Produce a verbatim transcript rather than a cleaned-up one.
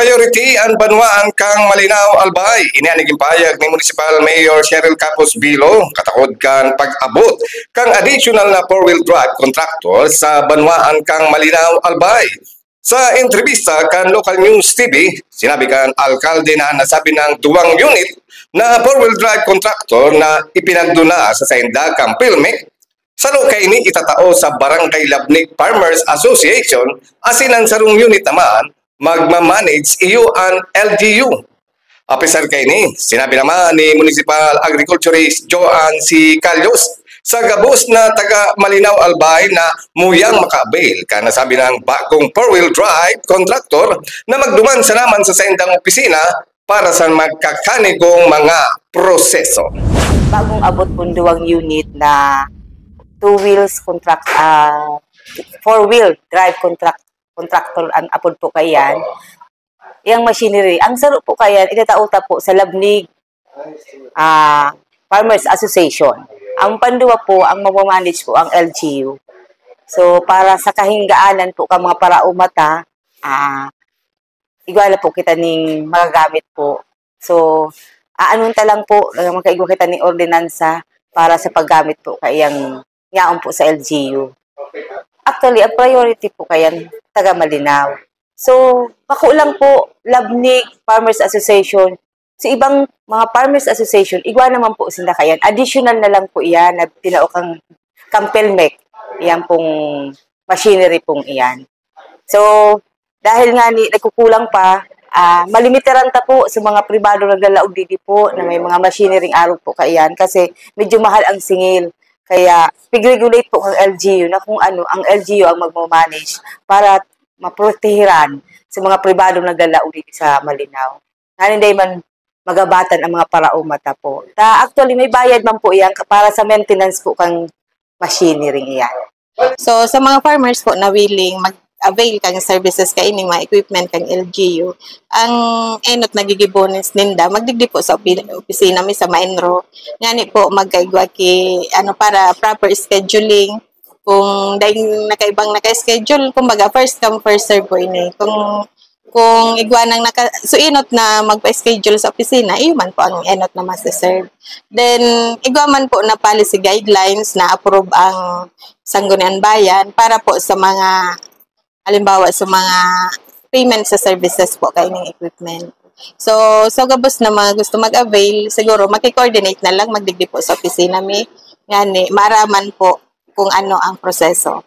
Priority an banwaan kan Malinao, Albay. Ini an nagin pahayag ni Municipal Mayor Cheryl Capos Bilo katakod kan pag-abot kan additional na four-wheel drive contractor sa banwaan kan Malinao, Albay. Sa entrebista kan Local News T V, sinabi kan alkalde na nasabi ng duwang unit na four-wheel drive contractor na ipinagduna sa sainda kan PHILMEC, saro kaini itatao sa Barangay Labnig Farmers Association asin ang sarong unit naman magmamanage iyo an L G U. Apisar kaini, sinabi naman ni Municipal Agriculturist Joan C. Calios sa gabos na taga Malinao, Albay na muyang maka-avail kan nasabi ng bagong four-wheel drive contractor na magduman sa naman sa saindang opisina para sa magkakanigong mga proseso. Bagong abot pong duwang unit na two wheels contract, ah, four wheel drive contract contractor an apod po kaiyan. Yang machinery, ang saro po kaiyan itatao ta po sa Labnig ah, Farmers Association. Ang panduwa po, ang magmamanage po ang L G U. So, para sa kahinggaanan po ka mga paraumata, ah, igwa na po kita ning magagamit po. So, aanon ta lang po, ah, magkaigwa kita ning ordinansa para sa paggamit po kaiyang yaon po sa L G U. Actually, ang priority po kayan taga Malinao. So, bako lang po, Labnig Farmers Association, sa ibang mga farmers association, igwa naman po sinda kayan. Additional na lang po iyan na tinao kang, kang PHILMEC, iyan pong machinery pong iyan. So, dahil nga ni nagkukulang pa, ah, malimitaran ta po sa mga pribado naglalaog didi po na may mga machinery arog po kaiyan kasi medyo mahal ang singil. Kaya, pig-regulate po ng L G U na kung ano ang L G U ang magmamanage para maprotehiran sa mga pribado naglalaog didi sa Malinao. Nganing dai man magabatan ang mga paraumata po. Ta actually may bayad man po iyan ka- para sa maintenance po kang machinery iyan. So, sa mga farmers po na willing mag-avail kang services kaining mga equipment kang L G U, ang enot nagigibones ninda, magdigdi po sa opi- opisina mi sa Mainro. Ngani po, magkaigwa ki, ano, para proper scheduling. Kung daing nakaibang naka-schedule, kumbaga, first come, first serve po ini. Kung kung igwa nang naka, so enot na magpa-schedule sa opisina, iyo man po ang enot na masa-serve. Then, igwa man po na policy guidelines na approve ang Sangguniang Bayan para po sa mga, halimbawa, sa mga payment sa services po kaining equipment. So, so gabos na mga gusto mag-avail, siguro maki-coordinate na lang, magdigdi po sa opisina mi. Ngani, maaraman po kung ano ang proseso.